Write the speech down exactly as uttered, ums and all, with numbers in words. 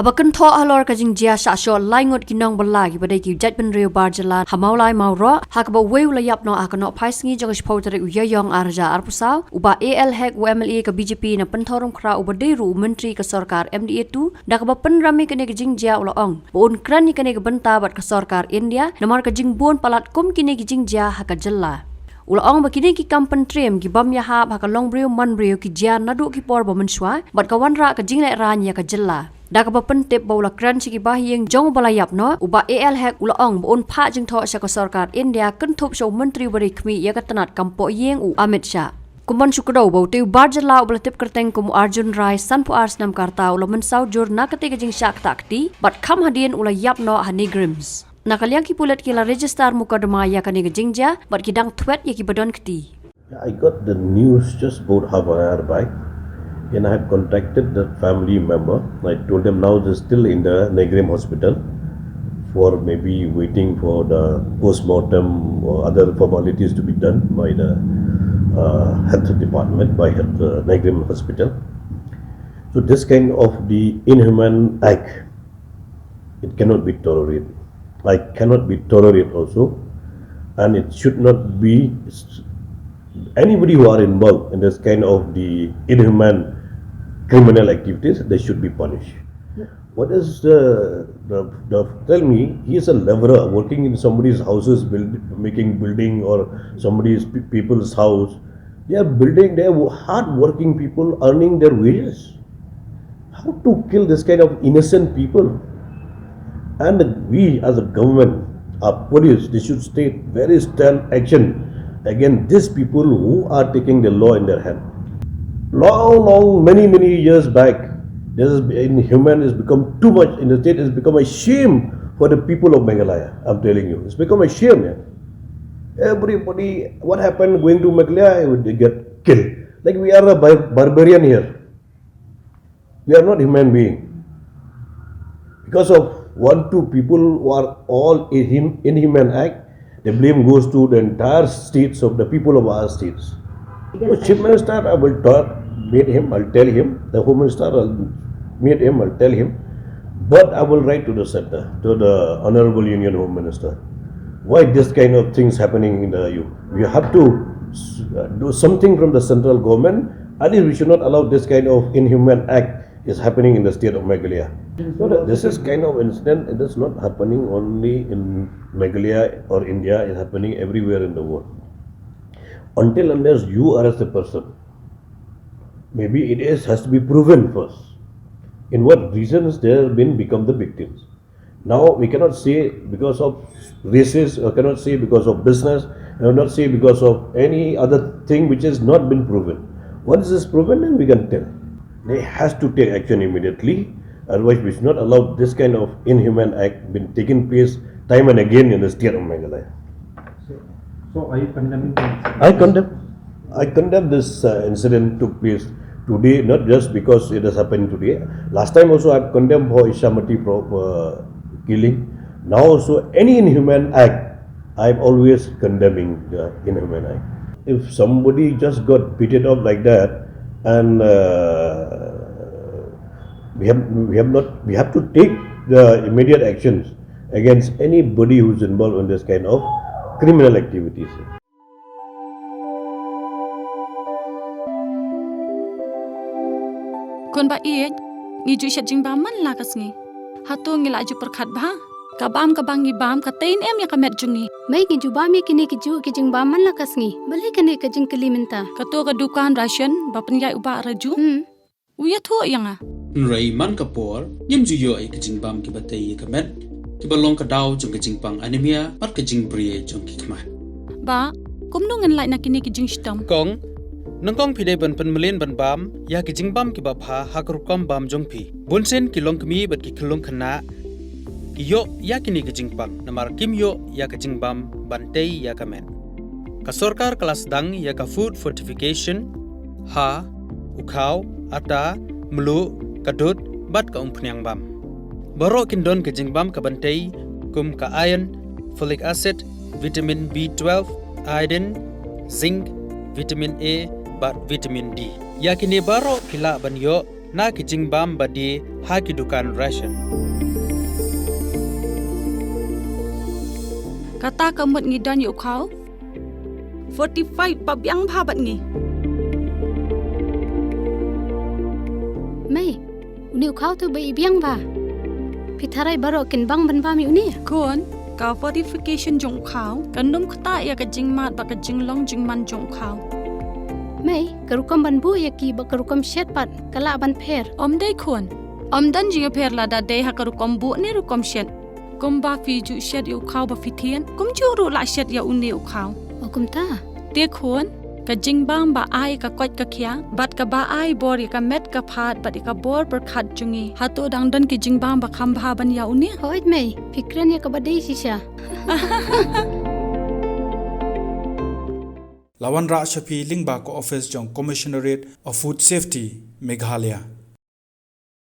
Haba kynthoh halor ka jingjia shah shoh lai ngut ki nongbylla kiba dei ki jaitbynriew bar jylla ha Mawlai Mawroh, ha kaba uwei u la ïap noh ha ka nohphaisngi jong ka shiphew tarik u Ïaïong ar hajar arphew saw, u Bah A L Hek, u M L A ka B J P na Pynthorumkhrah uba dei ruh u myntri ka sorkar M D A two, da kaba pynrem ïa kane ka jingjia u la ong ba un kren ïa kane ka bynta bad ka sorkar India namar ka jingbun palat kum kine ki jingjia ha ka jylla. U la ong ba kine ki kam pyntriem ki bym ïahap ha ka longbriew manbriew ki jia naduh ki por ba mynshuwa bad ka wanrah ka jinglehrain ïa ka jylla. Da kaba pyntip ba u la kren sha ki bahaïing jong uba la ïap noh, u Bah A L Hek u la ong ba un phah jingthoh sha ka sorkar India kynthup sha u myntri ba ri khmih ïa ka tnat kam pohïing u Amit Shah. Kumban shu kdew ba utei u bar jylla uba la tip kyrteng kum u Arjun Rai, sanphew ar snem ka rta, u la mynsaw jur na katei ka jingshah ktah kti bad kham hadien u la ïap noh ha NEIGRIHMS. Na ka liang ki pulit ki la register mukotduma ïa kane ka jingjia bad ki dang thwet ïa kiba don kti. I got the news just about half an hour back, and I have contacted the family member. I told them now they're still in the NEIGRIHMS hospital for maybe waiting for the post-mortem or other formalities to be done by the uh, health department, by health, uh, NEIGRIHMS hospital. So this kind of the inhuman act, it cannot be tolerated. I cannot be tolerated also, and it should not be. Anybody who are involved in this kind of the inhuman criminal activities, they should be punished. What is the, the, the tell me, he is a laborer working in somebody's houses, build, making building or somebody's pe- people's house. They are building, they are hard working people earning their wages. How to kill this kind of innocent people? And we as a government, our police, they should take very stern action against these people who are taking the law in their hand. Long, long, many, many years back, this is inhuman has become too much in the state. It's become a shame for the people of Meghalaya. I'm telling you, it's become a shame. Yeah? Everybody, what happened going to Meghalaya? They get killed. Like we are a bar- barbarian here. We are not human being. Because of one, two people who are all in him, inhuman act, the blame goes to the entire states of the people of our states. So Chief Minister, I will talk, meet him, I'll tell him. The Home Minister, I'll meet him, I'll tell him. But I will write to the center, to the Honorable Union Home Minister. Why this kind of things happening in the U? We have to s- do something from the central government. At least we should not allow this kind of inhuman act is happening in the state of Meghalaya. So that this is kind of incident. It is not happening only in Meghalaya or India. It's happening everywhere in the world. Until unless you arrest the person, maybe it is has to be proven first. In what reasons they have been become the victims? Now we cannot say because of races, or cannot say because of business, or not say because of any other thing which has not been proven. Once this proven, then we can tell. They has to take action immediately. Otherwise, we should not allow this kind of inhuman act been taking place time and again in the state of Meghalaya. So, so are you condemning the incident? I condemn. I condemn this uh, incident took place today, not just because it has happened today. Last time also I condemned for Ishamati pro- uh, killing. Now also any inhuman act, I'm always condemning the inhuman act. If somebody just got beaten up like that, and uh, we have we have not we have to take the immediate actions against anybody who's involved in this kind of criminal activities. Khun ba ïeit, ngi ju shet jingbam man la ka sngi. Hato ngi la ju pyrkhat bha? Ka bam kaba ngi bam ka tei em ïa ka met jong ngi. Mei ngi ju bam ïa kine ki ju ki jingbam man la ka sngi. Balei kane ka jingkylli mynta? Kato ka dukan ration ba pynïaid u Bah Raju. Hmm. U ïathuh ïa nga. Hynrei man ka por ngim ju ïoh ïa ka jingbam kiba tei ïa ka met, kiba long ka daw jong ka jingpang anemia bad ka jingbri jong ki khmat. Bah, kumno ngan lait na kine ki jingshitom? Kong, nyngkong phi dei ban pynmlien ban bam ïa ki jingbam kiba bha ha ka rukom bam jong phi. Bunsien ki longkmie bad ki khyllung khynnah ki ïoh ïa kine ki jingpang namar kim ïoh ïa ka jingbam ban tei ïa ka met. Ka sorkar ka la sdang ïa ka food fortification ha u khaw, ata, mluh, ka dud bad ka umphniang bam. Baroh kin don ka jingbam ka ban tei kum ka iron, folic acid, vitamin B twelve, iodine, zinc, vitamin A bad vitamin D. Ïa kine baroh phi lah ban ïoh na ki jingbam ba die ha ki dukan ration. Kata ka mut ngi don ïa u khaw fortified ba biang bha bad ngi. Mei, une u khaw te ba i biang bha. Phi tharai baroh kin bang ban bam ïa une? Khun, ka fortification jong u khaw kan ym ktah ïa ka jingmad bad ka jinglong jingman jong u khaw. Mei, ka rukom ban buh ïa ki bad ka rukom shet pat ka lah ban pher? Ym dei khun. Ym don jingïapher lada dei ha ka rukom buh ne rukom shet. Kumba phi ju shet ïa u khaw ba phi thied, kumjuh ruh lah shet ïa une u khaw. O kumta. Te khun, ka jingbam ba ai ka koit ka khiah bad kaba ai bor ïa ka met ka phad bad ïa ka bor pyrkhat jong ngi, hato dang don ki jingbam ba kham bha ban ïa une? Hooid mei, phi kren ïa kaba dei shisha. La wanrah sha phi lyngba ka office jong Commissionerate of Food Safety, Meghalaya.